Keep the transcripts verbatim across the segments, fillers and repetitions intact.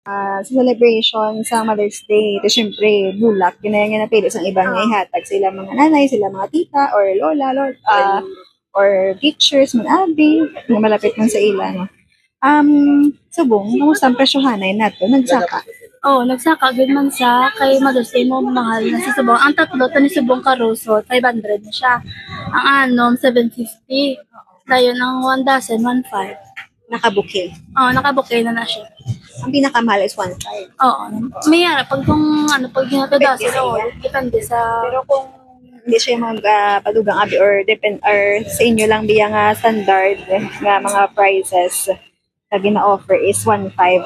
Ah, sa celebration sa Mother's Day, ito syempre, bulak, yun na yung napili sa iba nga ihatag sa ilang mga nanay, sa ilang mga tita, or lola, lola, ah, or teachers man, abi, nga malapit man sa ila, no? Um, subong, kumusta ang presyohanay nato? Nagsaka? Oh, nagsaka gid man sa kay Mother's Day mo mahal na sa subong. Ang tatlo to ni subong ka rose, five hundred na siya. Ang anom, seven fifty. Dayon ang one dozen, one five. Naka-bouquet. Oh, naka-bouquet na na siya. Ang pinakamahal is one five. Oo. May ara pag kung ano pag ginapadaso, depende sa Pero kung hindi siya mag ah, padugang abi or depend or sa inyo lang biya nga standard nga mga prices na gina-offer is one five.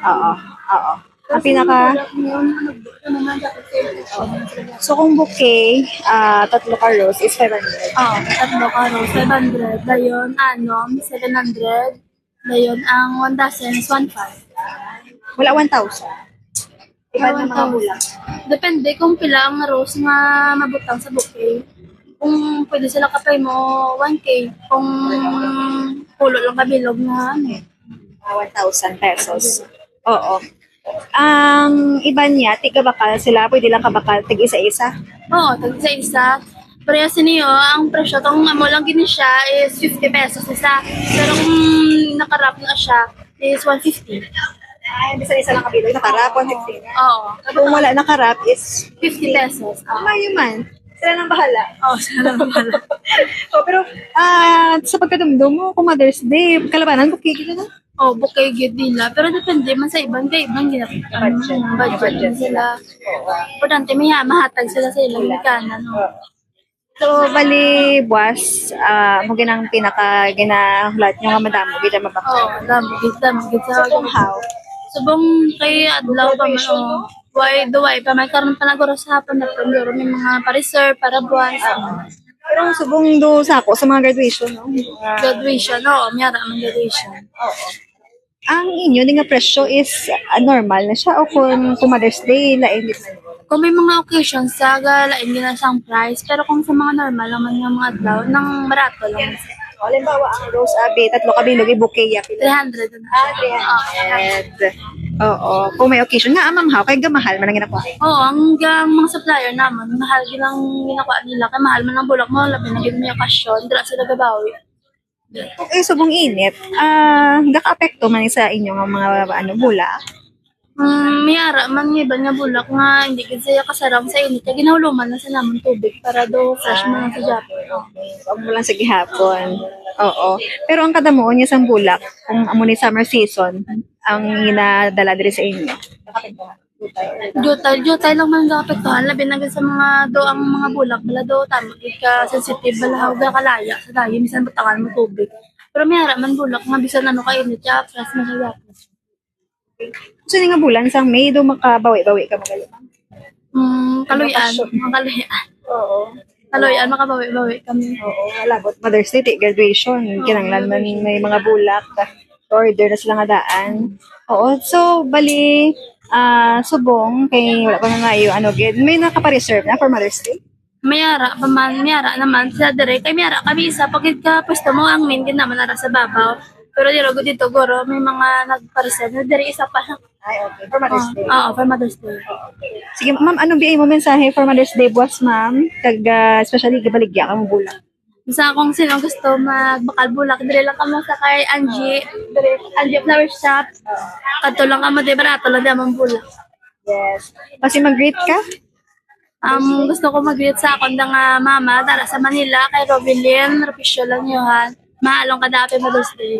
Oo. Oo. Ang pinaka So kung bouquet, ah, tatlo ka rose is five hundred. Oh, tatlo ka rose, five hundred. Dayon, anom, seven hundred. Dayon, ang one dozen is one five. Wala one thousand. Iba na mga bulak. Depende kung pila ang rose nga mabutang sa bouquet. Kung pwede sila kapay mo, one K. Kung pulo lang kabilog na ano. Ah, one thousand pesos. Oo. Ang iba niya, tiga bakal sila, pwede lang kabakal, tig isa-isa. Oo, tag isa-isa. Parehas niyo, ang presyo, kung amo lang gini siya is fifty pesos isa. Pero kung nakarap na siya, is one fifty. Ay, bisa isa lang kabilog, nakarap, one fifty. Oo. Kung wala nakarap is fifty pesos. Oo. Mayo man. Sila nang bahala. Oh, sila nang bahala. Oh, pero ah, sa pagkadumdum mo, kung Mother's Day, kalabanan, bouquet gid na? Oh, bouquet gid nila. Pero depende man sa iban kay iban gid ang budget sila. Importante may mahatag sila sa ilang ikanan, no? So, bali, buwas, ah, mo ginang pinaka ginahulat nyo nga madamo gid ang mabakal. Oh, damo gid, damo gid sa Somehow. Subong kay adlaw pa man, oh. Why do why pa may karon pa naguro sa hapon na pero may mga pa-reserve para buwas. Pero ang subong do sa ako sa mga graduation, no? Mga Graduation, oo, miyara ang graduation. Ang inyo ni nga presyo is ah, normal na siya o kung, kung Mother's Day, lain gid man? Kung may mga occasions sa ga lain gid na siyang price, pero kung sa mga normal naman nga mga adlaw, nang barato lang. O, halimbawa, ang rose abi, tatlo ka bilog, i-bouquet ya. Three hundred na. Ah, three hundred. Oo. Kung may occasion nga, ma'am, how? Kaya gamahal man ang ginakuha. Oo, ang, ang mga supplier naman, mahal gid ang ginakuha nila. Kaya mahal man ang bulak mo, labi na gid may okasyon, dira sila gabawi. Okay, subong init, ah, nagaka-apekto man sa inyo nga mga ano, bulak? Mm, may ara man nga iban nga bulak nga hindi gid siya kasarang sa init. Kaya ginahuluman na sa namon tubig para do fresh man sa Japon. Huwag mo lang sa gihapon. Oo. Pero ang kadamuon niya sang bulak, kung amo ni summer season, ang ginadala diri sa inyo. Jutay, jutay lang man ang apektuhan. Labi na gid sa mga do ang mga bulak. Bala do, tama gid ka sensitive. Bala, huwag ka kalaya sa dayo. Minsan butangan mo tubig. Pero may ara man bulak nga bisan ano ka init, ya, fresh man sa Japon. So, ni nga bulan sang May, do makabawi-bawi ka magaling. Mm, kaluyan, mga kaluyan. Oo. Kaluyan, makabawi-bawi kami. Oo, labot Mother's Day, ti graduation. Kinanglan man may mga bulak. Order na sila nga daan. Oo, so, bali, ah, subong, kay wala pa nga ngayo, ano, gid, may nakapareserve na for Mother's Day? May ara pa man, may ara naman sa dire. Kay may ara kami isa, pag gid ka pwesto mo, ang main gid naman ara sa babaw. Pero diro gud dito, guro, may mga nagpareserve na dire isa pa. Ay, okay. For Mother's Day. Oo, for Mother's Day. Sige, ma'am, anong biyay mo mensahe for Mother's Day buwas, ma'am? Kag ah, especially, gabaligya ka mo bulak. Sa kung sino gusto magbakal bulak, dire lang kamo sa kay Angie, dire, Angie Flower Shop. Kadto lang kamo, di barato lang di among bulak. Yes. Kasi mag-greet ka? Um, gusto ko mag-greet sa akon nga mama, dara sa Manila, kay Robilin Ropicio Lanyohan. Mahalong ka, happy Mother's Day.